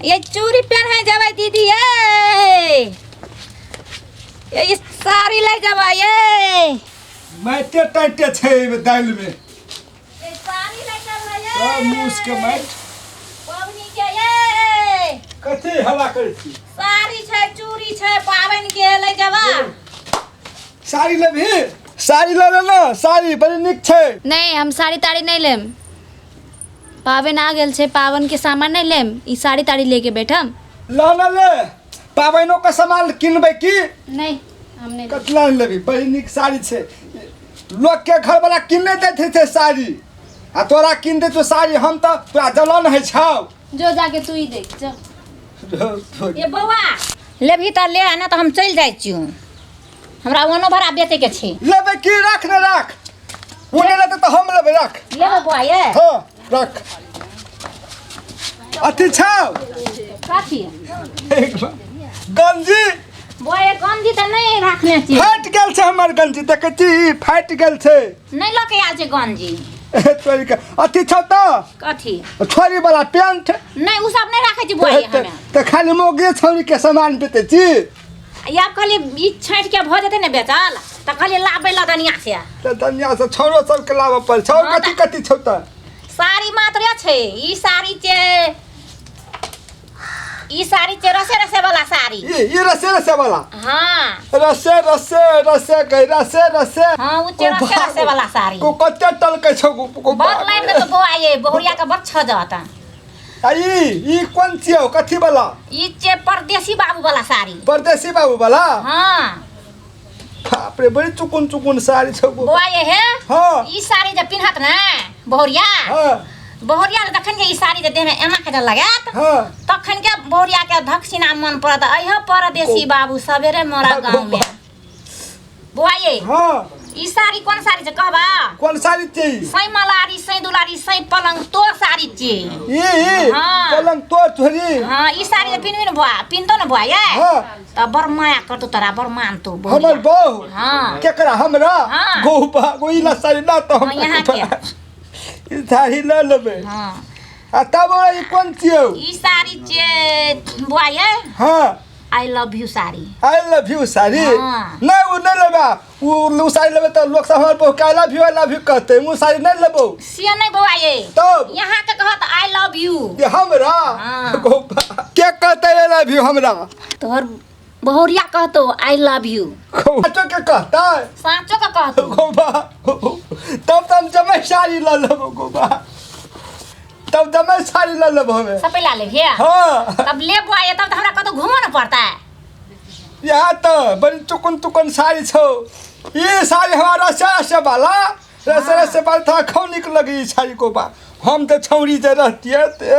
ये चूड़ी पहने जेबै दीदी ये ये साड़ी ले जेबै ये माइटे टाइटे छै एहिमे दालिमे ये साड़ी ले चलबै ये सब मूस के माटि पबनी के ये कथी हल्ला करै छी साड़ी छै चूड़ी छै पाबनि के ले जेबै साड़ी लेबही साड़ी लऽ ले ने साड़ी बड़ी नीक छै नहीं हम साड़ी ताड़ी नहीं लेम पाबनि आ गेल छै पाबनि के सामान नहीं लेम ई साड़ी ताड़ी लेके बैठम लऽ ने ले पाबनिओ के सामान किनबै की नहीं हम नहीं लेब। कतला ने लेबही बड़ी नीक साड़ी छै लोक के घरवला किन नहि दैत हेतै साड़ी आ तोरा किन दै छौ साड़ी हम तऽ तोरा जलन होइ छौ जो जाके तू ही देख जो ये बौआ लेबही तऽ ले आ ना तऽ हम चलि जाइ छियौ हमरा ओनो भाड़ा बेचैके छै लेबै की राख ने राख ओ नहि लेतै तऽ हम लेबै राख लेबै बौआ ये हँ राख अथी छौ कथी गंजी बौआ ये गंजी तऽ नहि राखने छियै फाटि गेल छै हमर गंजी देखै छी फाटि गेल छै नहि लऽ के आयल छै गंजी तोरी के अथी छौ तऽ कथी छोरी वाला पेंट नहि ओ सब नहि राखै छी बौआ ये हमे तऽ खाली मौगे छौरी के सामान बेचै छी या कहलियै ई छाँटि के भऽ जेतै ने बेचल तऽ कहलियै लाबै लए दनिया से तऽ दनिया से छौरो सबके लाबऽ पड़ै छौ हँ कथी कथी छौ तऽ साड़ी मात्र छै ई साड़ी छै ई साड़ी छै रसे रसे वाला साड़ी ई ई रसे रसे वाला हाँ रसे रसे रसे गई रसे रसे हाँ उ छै रसे रसे वाला साड़ी को कते टलकै छौ को बड़ लाइन में तो बौआ ये बहुरिया के बड़ छजत आ ई ई कोन छियौ कथी वाला ई छै परदेसी बाबू वाला साड़ी परदेसी बाबू वाला हाँ बाप रे बड़ी चुकुन चुकुन साड़ी छौ गो। बौआ ये है हाँ ई साड़ी जे पिन्हत ने बहुरिया हाँ बहुरिया जखन के ई साड़ी जे देह में एना के जे लगायत हाँ तखन के बहुरिया के धक्षिणा मन पड़त अइह परदेसी बाबू सवेरे मोरा गाँव में बौआ ये हाँ ई साड़ी कोन साड़ी छै कहबा कोन साड़ी छै ई? सै मलारी सै दुलारी सै पलंग तोर साड़ी छै ई ई हाँ। पलंग तोड़ छोरी हाँ ई साड़ी जे पिन्हबी ने बौआ पिन्हतो ने बौआ ये हाँ तऽ बड़ माया करतो तोरा बड़ मानतो हमर बहुरिया। बहू हाँ केकरा हमरा हाँ। गो बा गो ई ला साड़ी ना तो हम हाँ, यहाँ के। ई साड़ी ल लेबै हाँ आ तब ई कोन छियौ ई साड़ी छै बौआ ये हाँ I love you sari I love you sari हाँ। नहीं वो नहीं लेबा वो साड़ी लेबे तो लोग सब हमर बहू के I love you I love you कहते वो साड़ी नहीं लेबो से नहीं बौआ ये तब यहाँ के कहत I love you ये हमरा हाँ। गोपा के कहते I love you हमरा तोहर बहुरिया कहतो I love you साचो के कहता साँचो के कहतो गोबा तब तो हम जमे साड़ी ल लेबो गोबा तब जमे साड़ी ल लेबो हमे सब ला लेबे हाँ तब ले बौआ ये तब तो हमरा कतौ घूमो न पड़ता है यहाँ तो बड़ी चुकुन तुकुन साड़ी छौ ये साड़ी हमारा रसे रसे वाला रसे रसे वाला था खौ निक लगी ई साड़ी को बा हम तो छौरी जे रहतिए ते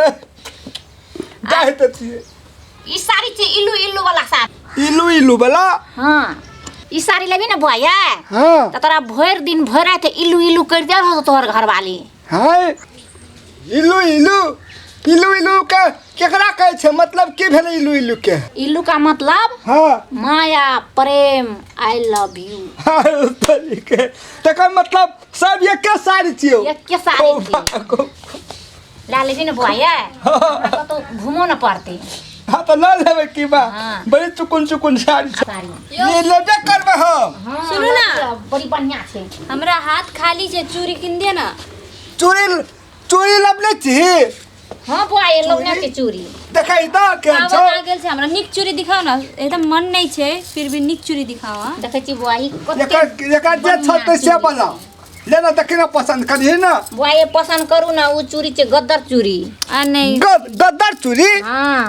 दाहि देतिए ई साड़ी छै इल्लू इल्लू वाला साड़ी इलू इलू वाला हाँ ई साड़ी लेबी ने बौआ ये हाँ तऽ तोरा भरि दिन भरि राति इल्लू इल्लू करिते रहतो तोहर घरवाली हाँ इलू इलू इलू इलू के केकरा कहै छै मतलब की भेलै इलू इलू के इल्लू का मतलब हाँ माया प्रेम I love you हाँ, तरीके तकर मतलब सब एके साड़ी छियौ एके साड़ी छियै। ला लेबी ने बौआ ये हमरा कतौ घूमो न पड़तै हाँ तो ल लेबै की बा हाँ। बड़ी चुकुन चुकुन साड़ी छै साड़ी ये लेबे करबै हम हाँ, सुनू ना। बड़ी बढ़िया छै हमरा हाथ खाली छै चूड़ी किन दे ना चूड़ी चूड़ी लबने छी हाँ बौआ ये लौने के चूड़ी देखै तऽ केहन पावन छौ आ गेल छै हमरा नीक चूड़ी दिखाओ ना एकदम मन नहीं छै फिर भी नीक चूड़ी दिखाओ हाँ देखै छी बौआ ई कते एकर एकर जे बढ़िआँ छौ से चूड़ी बला ले ना देखी ना पसंद करिहे ना बौआ ये पसंद करू ना उ चूड़ी छै गद्दर चूड़ी आ नहीं गद्दर चूड़ी हाँ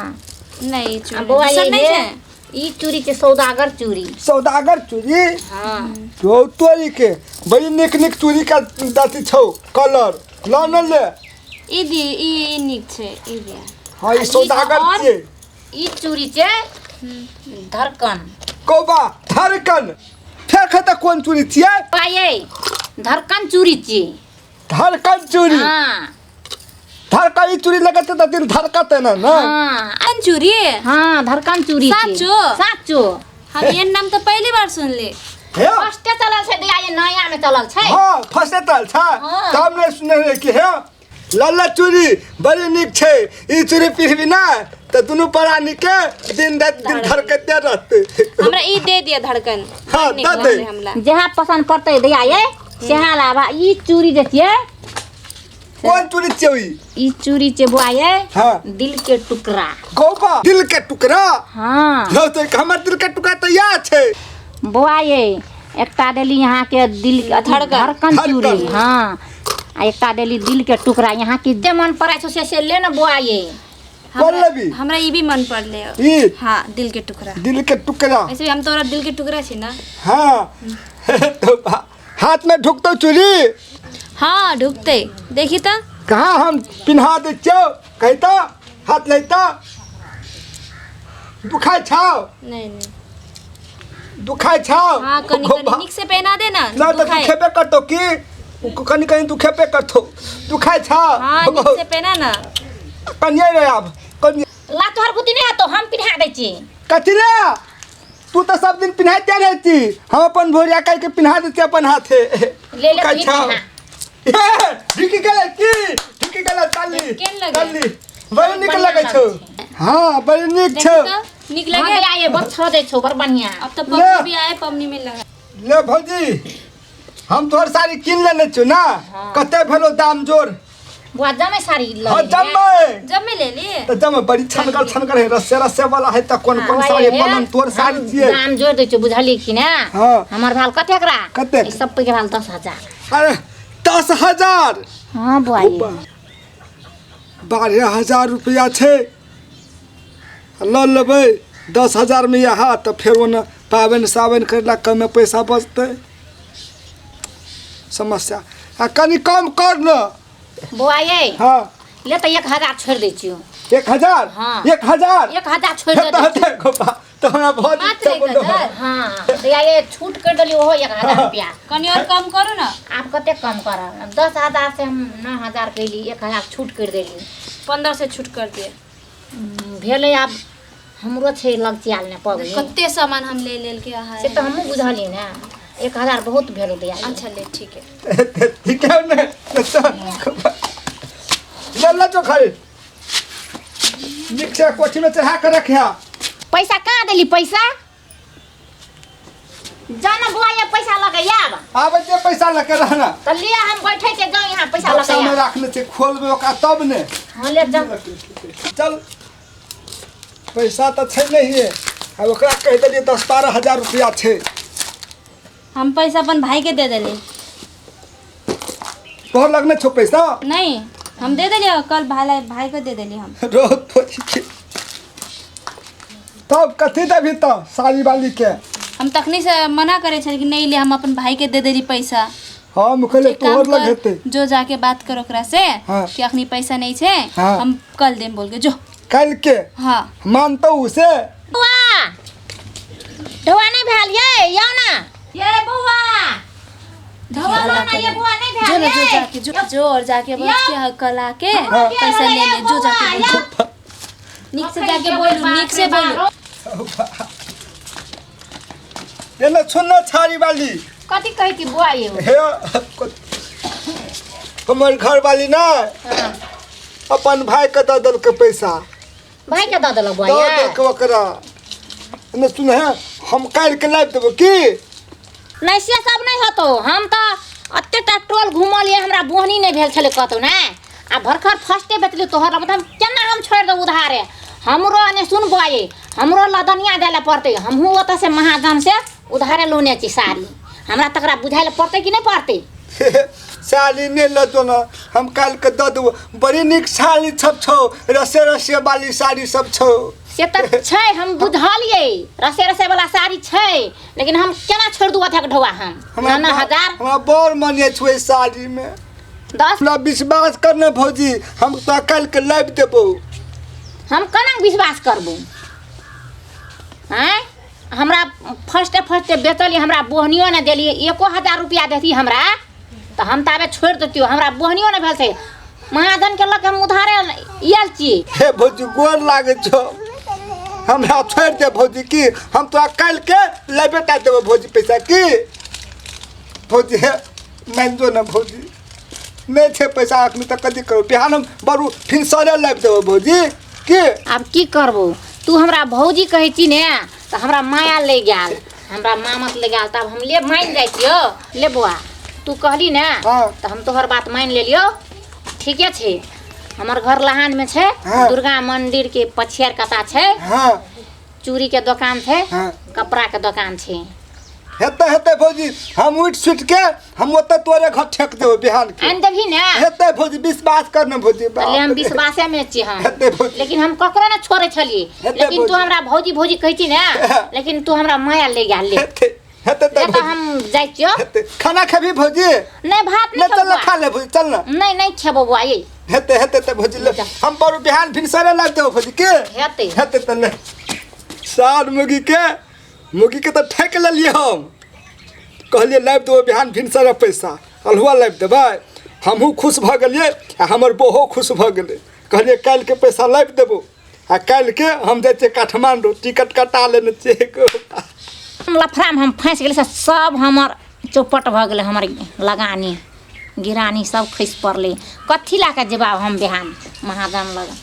नहीं आ चूड़ी बौआ दोसर ये नहीं हे, छै ई चूड़ी छै सौदागर चूड़ी सौदागर चूड़ी हाँ तो तोरी के बड़ी नीक नीक चूड़ी का अथी छौ कलर ल न ले ई दी ई ई नीक छै ई दिया हाँ ई सौदागर और? छियै ई चूड़ी छै धड़कन कौबा धड़कन फेर खता कोन चूड़ी छियै बौआ ये धड़कन चूड़ी छियै धड़कन चूड़ी हाँ धड़कन ई चूड़ी लगते तऽ दिल धड़कते ना ना हाँ कोन चूड़ी हाँ धड़कन चूड़ी छै। साचो? साचो हम ये नाम तो पहली बार सुनले हे फर्स्टे चलल छै दिया ये नया में चलल छै हाँ फर्स्टे चल छै हाँ। तब नहि सुने रहियै कि हे लल्ला चूड़ी बड़ी नीक छै ई चूड़ी पिन्हबी ना तऽ दुनू प्राणी के दिन राति दिल धड़कते रहतै। हमरा ई दे दिया धड़कन। हाँ, नीक दऽ दे। लगलै हमरा। जहाँ पसंद पड़तै दैया ये सेहा लाबा। ई चूड़ी जे छियै। कोन चूड़ी छियै ई? ई चूड़ी छै बौआ ये। हाँ। दिल के टुकड़ा। गौबा दिल के टुकड़ा? हाँ। हौ तऽ हमर दिल के टुकड़ा तऽ इएह छै। बौआ ये एकटा देली यहाँ के दिल के अथी धड़कन। धड़कन चूड़ी। धड़कन। हाँ, आ एकटा देली दिल के टुकड़ा। यहाँ के जे मन पड़ै छौ से ले ने बौआ ये। कोन लेबी? हमरा ई भी मन पड़ले। ई? हाँ, दिल के टुकड़ा। दिल के टुकड़ा। वैसे भी हम तोरा दिल के टुकड़ा छी ना। हाँ। तो हाथ में ढुकतो चूड़ी? हाँ ढुकते, देखी तो। कहाँ हम पिन्हा दै छियौ, कहता हाथ लेता दुखाय छौ? नहीं नहीं। दुखाय छौ? हाँ कनी कनी नीक से पहना दे ना। ना तो दुखाय। दुखेबे करतो की, कनी कनी दुखेबे करतो, दुखाय छौ? हाँ नीक से पहना ना। कनिए रे आब कनिए। ला तोहर बुद्धि नहीं हतो, हम पिन्हा दै छी। कथी रे, तू तो सब दिन पिन्हाइते रहै छी, हम अपन भोरिया काटि के पिन्हा दै छी अपन हाथे। ले ले दुखाय तू ही छौ? पिन्हा। ए, ढुकि गेलै की? ढुकि गेलै ताली। केहन लगै? ताली बड़ नीक बढ़िआँ लगै छौ। लगै। हाँ बड़ नीक देखी छौ। तो नीक हाँ लगे। भैया ये बड़ छो दै छौ, बड़ बढ़िया। अब तो ले। पबनी भी आए, पबनी में लगा। ले भौजी, हम तोहर साड़ी कीन लेने छियौ ना। कते भेलो दाम जोर? बुआ जमे साड़ी लऽ हाँ लेलियै। जमे। जमे ले लिए। तऽ जमे बड़ी छनगर छनगर है, रस्से रस्से वाला है। तऽ कोन कोन बुआ साड़ी ये, पलंग तोहर साड़ी हम छियै। दाम जोड़ दै छियौ, बुझलियै कि ने? हाँ। हमर भाल कतेक रा? कतेक? ई सब के भाल 10,000। अरे 10,000? हाँ बुआ ये। 12,000 रुपया छै, लऽ लेबै 10,000 में यहाँ तऽ फेर ओने पाबनि साबनि करला कमे पैसा बचतै। समस्या आ कनि कम कर न। बौआ ये। हाँ। ले तऽ 1,000 छोड़ि दै छियौ। 1,000? हाँ। 1,000? 1,000 छोड़ि दै हेतै, छियौ। हेतै, गोपा, तऽ हमरा बहुत मात्र इच्छा एक बोलो। हजार? हाँ भैया ये छूट कर देलियै ओहो 1,000 रुपया। कनी और कम करू ना। आब कते कम करब? अब 10,000 से हम 9,000 कैली, 1,000 छूट कर देली। 1,500 छूट कर दिए। भेलै आब हमरो छै लगचियाल ने पगली। कते सामान हम ले लेल के अहाँ। से तऽ हमहूँ बुझलियै ने, 1,000 बहुत भेल भैया। अच्छा ले ठीक है। ठीक है ने, ले ले जो खाली नीक से कोठी में चढ़ा के रखिया। पैसा कहाँ देली पैसा? जाना बुआ ये पैसा लऽ के आब। आबै छै पैसा लऽ के रहना। तऽ लिअ हम बैठे के जाउ यहाँ पैसा लऽ के बक्सा में आब। राखने छै, खोलबै ओकरा तब ने। हाँ ले जाउ। चल पैसा तऽ छै नहिये, आब ओकरा कहि देलियै 10-12 हजार रुपया छै। हम पैसा अपन भाई के दे देली। तोहर लग नहि छौ पैसा? नहीं हम दे देलियै कल भाई भाई को दे देली हम। रोज थोड़ी के तब कथी देबही तऽ साड़ी वाली के? हम तखनी से मना करे छल कि नहीं ले, हम अपन भाई के दे देली पैसा। हम कहले एक काम तोहर लग कर, हेतै। जो जाके बात कर ओकरा से। हाँ। कि अखनी पैसा नहीं छे। हाँ। हम कल देम बोल के जो। काल्हि के? हाँ। मानतौ उसे? बौआ ढौआ नहीं भेल ये, याओ ना ये बौआ ढौआ लो ना ये बौआ नहीं जो भेल ना जो ये। जाके जो जो और जाके बस के हाँ, कल आके हाँ। पैसा ले ले जो जाके बोल। नीक से जाके बोलू, नीक से बोलू। एने सुन ना छाड़ी वाली। कथी कहै छी बौआ ये? हे हमर घर वाली ना अपन भाई के दऽ देलकै पैसा। भाई के दऽ देलक बौआ दऽ ये? देलकै ओकरा। एने सुन हे, हम काल्हि के लाबि देबौ की? नहीं से सब नहीं होतो, हम तऽ एते टा टोल घुमलियै, हमरा बोहनी नहीं भेल छलै कतौ ने, आ भरखर फर्स्टे बेचली तोहर लग, हम केना हम छोड़ि देब उधारे? हमरो ने सुन बौआ ये, हमरो लदनिया दै लए पड़तै, हमहूँ ओतऽ से महाजन से उधारे लोने छी साड़ी, हमरा तकरा बुझाइ लए पड़तै कि नहि पड़तै? साड़ी नहि लऽ ना, हम काल्हि के दऽ देबौ। बड़ी नीक साड़ी सब छौ, रसे रसे वाली साड़ी सब छौ। से तऽ छै, हम बुझलियै रसे रसे वाला साड़ी छै, लेकिन हम केना छोड़ि दू अथक ढौआ? हम 9,000। हमरा बड़ मन अछि ओहि साड़ी में। 10 हमरा विश्वास कर ने भौजी, हम तोरा काल्हि के लाबि देबौ। हम केना विश्वास करबौ? आँय हमरा फर्स्टे फर्स्टे बेचलियै, हमरा बोहनियो नहि देलियै, 1,000 रुपया देती हमरा तऽ हम ताबे छोड़ि देतियौ, हमरा बोहनियो नहि भेल छै, महाजन के लऽ के हम उधारे आयल छी। हे भौजी गोर लागै छौ, हमरा छोड़ि दे भौजी की, हम तोरा काल्हि के लाबे टा देबौ भौजी पैसा की। भौजी हे मानि जो ने भौजी, नहि छै पैसा अखनी तऽ कथी करू, बिहान हम बरू फिर सरे लाबि देबौ भौजी। के आब की करबो तू हमरा भौजी कहै छी ने तऽ हमरा माया लागि गेल हमरा मामत लागि गेल तब हम ले मानि जाइ छियौ ले बौआ तू कहली ने हाँ। तऽ हम तोहर बात मानि लेलियौ ठीके छै हमर घर लहानमे छै हाँ। दुर्गा मंदिर के पछियर कता छै हाँ चूड़ी के दोकान छै हाँ। कपड़ा के दोकान छै हेतै हेतै भौजी हम उठि सुति के हम ओतऽ तोरे घर ठेक देबो बिहान के आनि देबही ने हेतै भौजी विश्वास कर ने भौजी ले हम बाप रे। विश्वासे में छी हम हेतै भौजी लेकिन हम ककरो ने छोड़े छलियै हेतै लेकिन तू भौजी। हमरा भौजी भौजी कहै छी ने लेकिन तू हमरा माया ले गेल ले हेतै हेतै ले तऽ तऽ भौजी हम जाइ छियौ हेतै खाना खेबही भौजी नहि भात नहि नहि चल खेबौ ने खा ले भौजी चल ने नहि नहि खेबौ बौआ ये हेतै हेतै तऽ भौजी ले हम बरू बिहान भिनसरे लाबि देबो भौजी के हेतै हेतै तऽ ले सार मुर्गी के मुर्गीके तऽ ठकि लेलियै हम कहलियै लाबि देबो बिहान भिनसरे पैसा अल्हुआ लाबि देबै हमहूँ खुश भऽ गेलियै आ हमर बोहो खुश भऽ गेलै कहलियै काल्हिके पैसा लाबि देबो आ काल्हिके हम जाइ छियै काठमाण्डू टिकट कटा लेने छियै लफड़ामे हम फँसि गेलियै से सब हमर चौपट भऽ गेलै हमर लगानी गिरानी सब खसि पड़लै कथी लए कऽ जेबै आब हम बिहान महाजन लग।